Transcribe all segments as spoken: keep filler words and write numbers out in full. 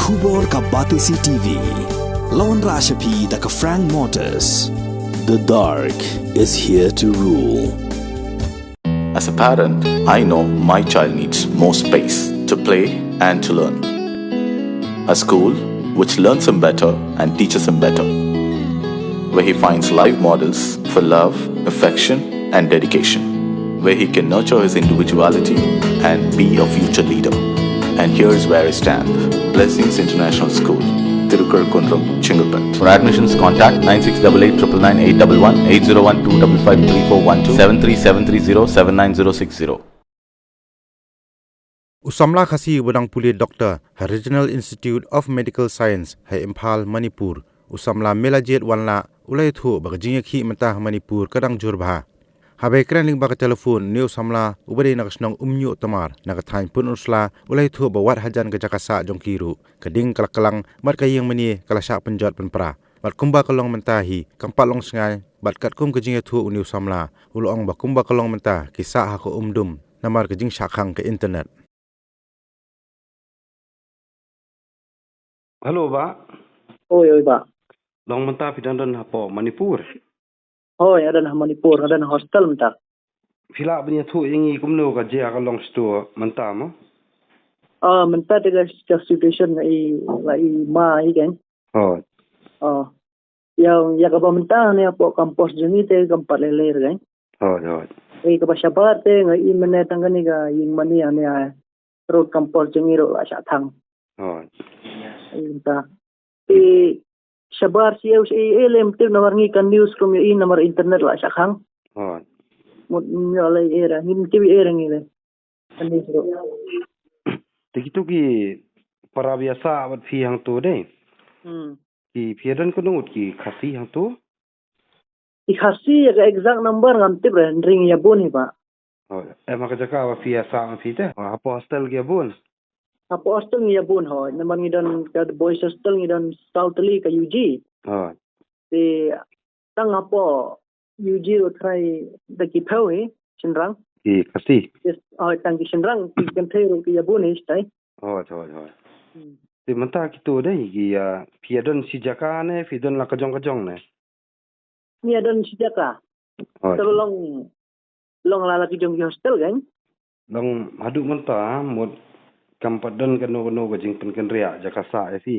Khubor ka Batesi T V. Lawan Rashapi da ka Frank Motors. The dark is here to rule. As a parent, I know my child needs more space to play and to learn. A school which learns him better and teaches him better, where he finds live models for love, affection, and dedication, where he can nurture his individuality and be a future leader. And here's where I stand. Blessings International School, Tirukar Kundrum, Chengalpet. For admissions, contact nine six double eight triple nine eight double one, eight zero one two double five three four one two, seven three seven three zero seven nine zero six zero. U samla Khasi uba dang pule doctor ha Regional Institute of Medical Science ha Imphal, Manipur, u samla Melajied Wanlad, u la ïathuh ba ka jingïakhih mynta ha Manipur ka dang jur bha. Haba ïakren lyngba ka telephone, une u samla uba dei na ka shnong Umñiuhtamar na ka thaiñ Pynursla, u la ïathuh ba wat hajan ka jaka sah jong ki ruh, ka ding ka la klang bad ka ïing mane ka la shah pynjot pynpra. Bad kumba ka long mynta hi kam pat long sngain, bad katkum ka jingïathuh une u samla, u la ong ba kumba ka long mynta ki sah ha ka um dum namar ka jingshah khang ka internet. Hello, Bah. Oi, oi, Bah. Long mynta phi dang don hapoh Manipur? Hooid, nga don ha Manipur, nga don hostel mynta. Phi lah ban ïathuh ïa ngi kumno ka jia ka long shto mynta mo? Ah, mynta te ka, ka situation nga i, nga i ma i kan. Hooid. Oh. Ïa, ïa kaba mynta ne hapoh campus jong ngi te kam pat lei lei re kan. Hooid, hooid. Ïa kaba shabar te nga i mynne tang kane ka ïing mane ïa ne ïa road campus jong ngi ruh la shah thang. Hooid. Ïa mynta. Te shabar sha ïew sha ïew lem tip namar ngi ka news kum ïa i namar internet la shah khang. Hooid. Mut ym ïoh lei era, ngim tip era ngi le. Ka news ruh. Te kitu ki para biasa bad phi hangtu dei. Hmm. Ki phi don kano ngut ki Khasi hangtu? Ki Khasi ïa ka exact number ngam tip re, hynrei ngi ïa bun hi Bah. Oh, em ha ka jaka ba phi ïa sah ma phi te? Oh, hapoh hostel ki ïa bun? Hapoh hostel ngi ïa bun hooid. Namar ngi don ka boys hostel ngi don saw tylli ka U G. Oh. Te tang hapoh U G ruh trai da ki phew hi, shynrang. Ki Khasi? Yes, hooid, tang ki shynrang, ki kynthei ruh ki ïa bun hi, shatai. Hooid, hooid, hooid. Hmm. Te mynta kitu dei, ki, ah, phi ïa don shi jaka ne, phi don la ka jong ka jong ne? Ngi ïa don shi jaka. Oh, te long, long la la ki jong ki hostel kan. Long haduh mynta mut kam pat don kano kano ka jingpynkynriah jaka sah ïa phi?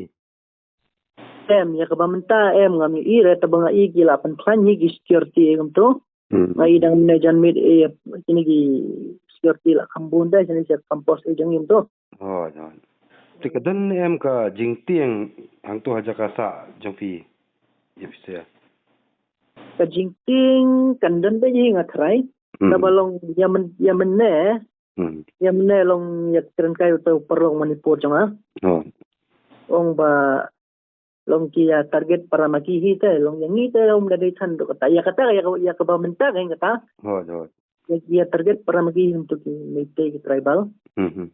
Em, ïa kaba mynta em ngam ïohi re, tang ba nga i ki la pynkhlaiñ hi ki security ïa kumto. Hmm. Nga i dang mynne jan miet ïa kine ki security la kham bun dei shane sha campus ïa jong ngi kumto. Oh, jan. Te ka don em ka jingtieng hangto ha jaka sah jong phi? Ïa phi sha. Ka jingtieng kan don beit hi nga tharai. Hmm. Kaba long ïa myn, ïa mynne. Hmm. Ïa mynne long ïa kren kai uta u paralok Manipur jong nga. Oh. Ong ba long ki ïa target para ma ki hi te, long ïa ngi te um da dei than ruh kata. Ïa kata ïa, ïa kaba mynta ka ïa kata. Hooid, hooid. Ïa, ïa target para ma ki hi kumto ki Meitei ki tribal. Hmm, hmm.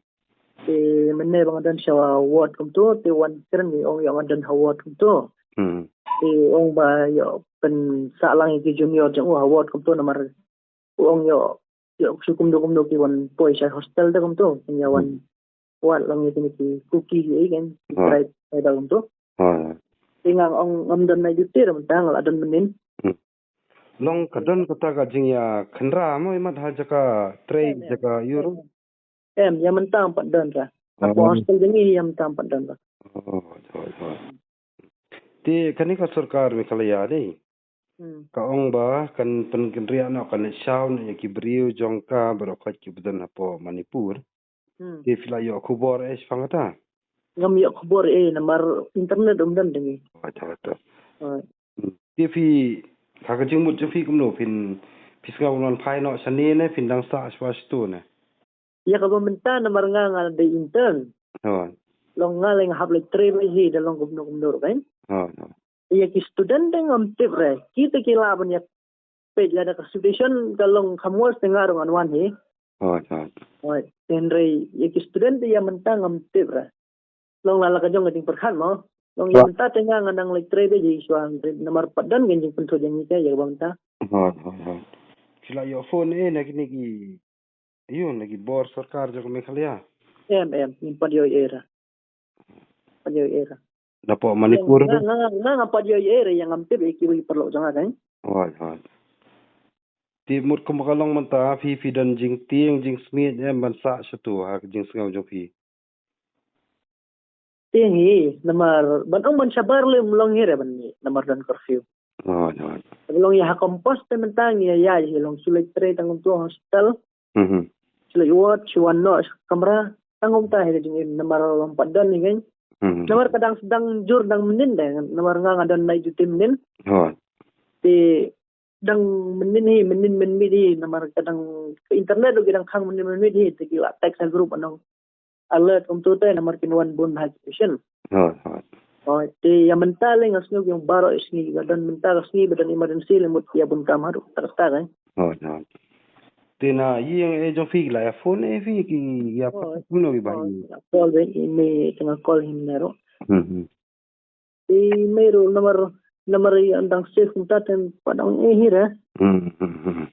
Te mynne ba nga don sha ward kumto, te wan kren ngi ong ïa nga don ha ward kumto. Hmm. Te ong ba ïa pynsah lang ïa ki junior jong u ha ward kumto namar u ong ïoh, ïoh shu kumno kumno ki wan poi sha hostel te kumto. Kin ïa wan, hmm, wad lang ïa kine ki Kuki ki ei kan, ki, ha, tribe, tribe kumto. Ha. Te nga ong ngam don night duty re mynta nga la don mynnin. Hmm. Long ka don kata ka jingïakynra mo imat ha jaka trei, jaka ïur? Em, ïa mynta ngam pat don re. Hapoh, oh, hostel jong ngi ïa mynta ngam pat don re. Oh, oh, oh. Te kane ka sorkar Meghalaya dei. Hmm. Ka ong ba kan pynkynriah noh, kan leit shaw noh ïa ki briew jong ka baroh khoit kiba don hapoh Manipur. Hmm. Te phi la ïoh khubor eh shaphang kata? Ngam ïoh khubor eh namar internet um don te ngi. Oh, ta, ta. Oh. Hmm. Te phi, ha ka jingmut jong phi kumno, phin, phi sngew ban wan phai noh shane ne phin dang sah shwa shatu ne? Ïa kaba mynta namar nga nga dei intern. Oh. Long nga leh nga hap leit trei beit hi da long kumno kumno ruh kan. Oh, oh. Ïa ki student te ngam tip re. Kita ki lah ban ïa peit lada ka situation ka long kham worse te nga ruh ngan wan hi. Oh, oh. Hooid, hynrei ïa ki student te ïa mynta ngam tip re. Long la la ka jong ka jingpyrkhat mo. Long ïa mynta te nga nga nang leit trei beit hi shwa namar pat don ka jingpynthut ïa ngi te ïa kaba mynta. Hooid, hooid, hooid. Phi la ïoh phone eh na kine ki Ïa, na ki bor sorkar jong ka Meghalaya. Em, em, ngim pat ïoh ei ei re. pat ïohi ei re. Napoh Manipur. Nga nga nga nga pat ïohi ei re, ïa ngam tip ïa ki ba ki paralok jong nga kan. Hooid, hooid. Te mut kumba ka long mynta phi phi don jingtieng jingsngiej em ban sah shato ha ka jingsngew jong phi? Tieng hi, namar ban ong ban shabar leh ym long hi re ban mih namar don curfew. Hooid, hooid. Ban long ïa ha campus te mynta ngi ïa ïa hi long shu leit trei tang kumto hospital. Mhm. Shu leit ward, shu wan noh sha kamra. Tang kumta hi ka jingim namar ym pat don hi kan. Mhm. Namar ka dang sdang jur dang mynnin de, namar nga nga don night duty mynnin. Hooid. Te dang mynnin hi, mynnin mynmiet hi, namar ka dang ka internet ruh ki dang khang mynnin mynmiet hi, te ki la text ha group ban ong alert kumto te namar kin wan bun ha ki patient. Hooid, hooid. Hooid, te ïa mynta leh nga sngew ki ong baroh ïa sngi, ba don mynta ka sngi ba don emergency leh mut ïa bun kam haduh kata kata kan. Hooid, hooid. Te na ïing ei jong phi ki la ïa phone ei phi ki ïa phone kumno ki ba ïa. Hooid, ïa call ba i mei te nga call hi mynne ruh. Hmm, hmm. I mei ruh namar namar ïa dang safe kumta te pat ong ei hi re. Hmm, hmm, hmm.